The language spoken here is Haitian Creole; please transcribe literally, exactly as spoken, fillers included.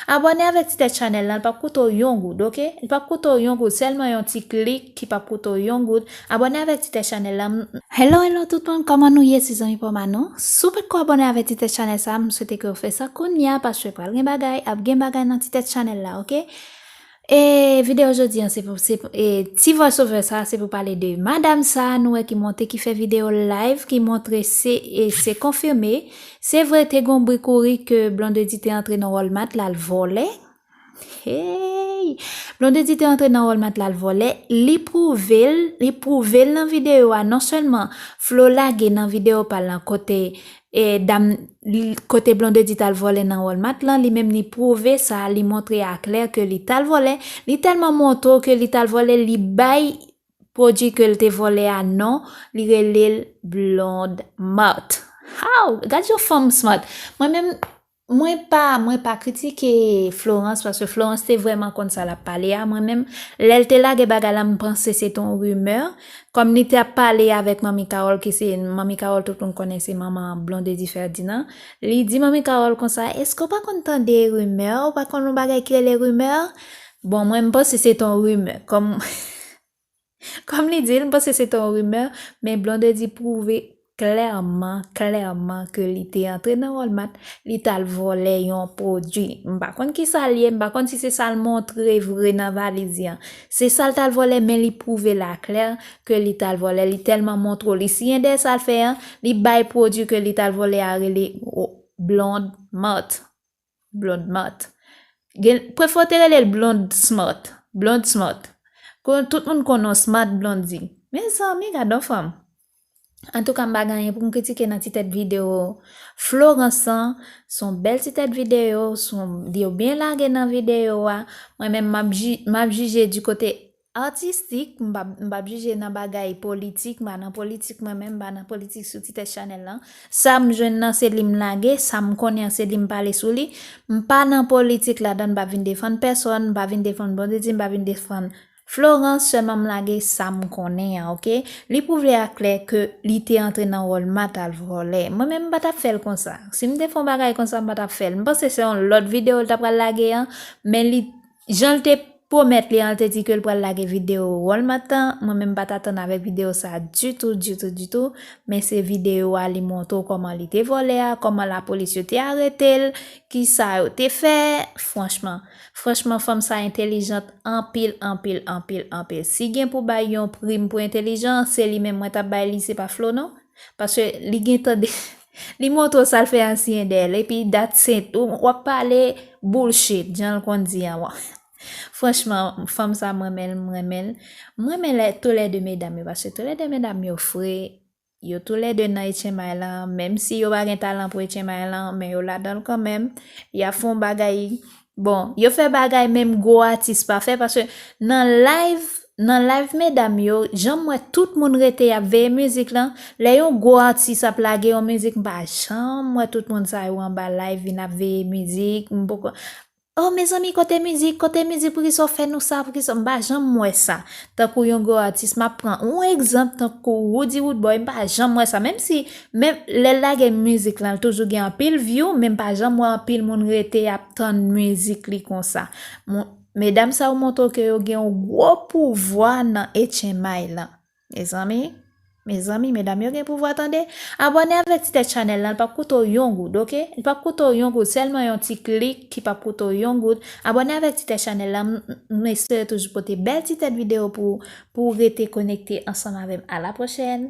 Abòne avèk Ti Tèt Chanèl la, li p ap koute w yon goud, oke? Li p ap koute w yon goud, sèlman yon ti klik ki p ap koute w yon goud. Abòne avèk Ti Tèt Chanèl la. M- Hello, hello tout moun, kòman nou ye, se zanmi pa w Manon? Si w potko abòne avèk Ti Tèt Chanèl sa, m swete ke w fè sa kounye a, paske pral gen bagay, ap gen bagay nan Ti Tèt Chanèl la, oke? E videyo jodi an, se pou, se pou, e ti voice over sa, se pou pale de madam sa, nou wè ki monte, ki fè videyo live, ki montre se, e se konfime, se vre, te gon bri kouri ke Blondedy te antre nan Walmart, l al vòlè. Hey! Blondedy te antre nan Walmart, l al vòlè. Li pwouve l, li pwouve l nan videyo a. Non sèlman Flo lage nan videyo pa l lan kote, e dam, li- kote Blondedy t al vòlè nan Walmart lan, li menm li pwouve sa, li montre aklè ke li t al vòlè. Li tèlman montre w ke li t al vòlè, li bay pwodui ke l te vòlè a non, li rele l Blonde Mart. How? Gad yon fanm smart. Mwen menm, mwen pa, mwen pa kritike Florence, paske Florence te vrèman konn sa l ap pale a. Mwen menm, lè l te lage bagay la, m panse se te yon rimè. Kòm li te ap pale avèk Manmi Carole, ki se Manmi Carole, tout moun konnen se manman Blondedy Ferdinand. Li di Manmi Carole konsa, èske w pa konn tande rimè? Ou pa konn yon bagay ki rele rimè? Bon, mwen, m panse se te yon rimè. Kòm Kòm li di l, m panse se te yon rimè, men Blondedy pwouve klèman, klèman ke li te antre nan Walmart, li t al vòlè yon pwodui. M pa konn ki sa l ye, m pa konn si se sa l montre vre nan valiz li an. Se sa l t al vòlè, men li pwouve l aklè ke li t al vòlè. Li tèlman montre w, li siyen dèyè sa l fè an, li bay pwodui ke li t al vòlè a rele, o, Blonde Mart. Blonde Mart. Gen, prefere w te rele l Blonde Smart. Blonde Smart. Kon tout moun konnen w Smart Blondy. Mezanmi, gad yon fanm. Antouka, m pa gen anyen pou m kritike nan ti tèt videyo Florence an. Se yon bèl ti tèt videyo, se yon, yo byen lage nan videyo a. Mwen menm, m ap ji- m ap jije di kote atistik, m p ap, m p ap jije nan bagay politik, m pa nan politik mwen menm, m pa nan politik sou ti tèt chanèl lan. Sa m jwenn nan se li m lage, sa m konnen an se li m pale sou li. M pa nan politik ladan, m pa vin defann pèsòn, m pa vin defann Blondedy, m pa vin defann Florence, sèlman m lage sa m konnen an, oke? Li pwouve aklè ke li te antre nan Walmart al vòlè. Mwen menm m pa t ap fè l konsa. Si m te fè yon bagay konsa, m pa t ap fè l. M panse se yon lòt videyo l ta pral lage an, men li, jan l te pwomèt li an, l te di ke l pral lage videyo Walmart lan. Mwen menm m pa t atann avèk videyo sa ditou, ditou, ditou. Men se videyo a li montre w kòman li te vòlè a, kòman lapolis yo te arete l, kisa yo te fè. Franchman, franchman, fanm sa entèlijant anpil, anpil, anpil, anpil. Si gen pou bay yon prim pou entèlijans, se li menm mwen t ap bay li, se pa Flo non. Paske li gentan de- li montre w sa l fè an siyen dèyè l, epi dat sent, ou, w ap pale bullshit, jan l konn di an. Franchman, fanm sa m renmen l, m renmen l. M renmen lè, toulède medam yo, paske toulède medam yo fre, yo toulède nan H M I lan, menm si yo pa gen talan pou H M I lan, men yo ladan l kanmenm. Y ap fè yon bagay, bon, yo fè bagay menm gwo atis pa fè, paske nan live, nan live medam yo, jan m wè tout moun rete y ap veye mizik lan, lè yon gwo atis ap lage yon mizik, m pa janm wè tout moun sa yo anba live vin ap veye mizik, m poko, oh, mezanmi, kote mizik? Kote mizik? Poukisa w fè nou sa? Poukisa? M pa janm wè sa. Tankou yon gwo atis, m ap pran yon egzanp, tankou Roody Roodboy, m pa janm wè sa. Menm si, menm lè l lage mizik lan, l toujou gen anpil view, men m pa janm wè anpil moun rete ap tann mizik li konsa. Mon- medam sa yo montre w ke yo gen yon gwo pouvwa nan H M I lan. Mezanmi, mezanmi, medam yo gen pouvwa tande. Abòne avèk Ti Tèt Chanèl lan, li p ap koute w yon goud, oke? Li p ap koute w yon goud, sèlman yon ti klik ki p ap koute w yon goud. Abòne avèk Ti Tèt Chanèl lan, m, m, m espere toujou pote bèl ti tèt videyo pou, pou w rete konekte ansanm avè m. A la pwochèn!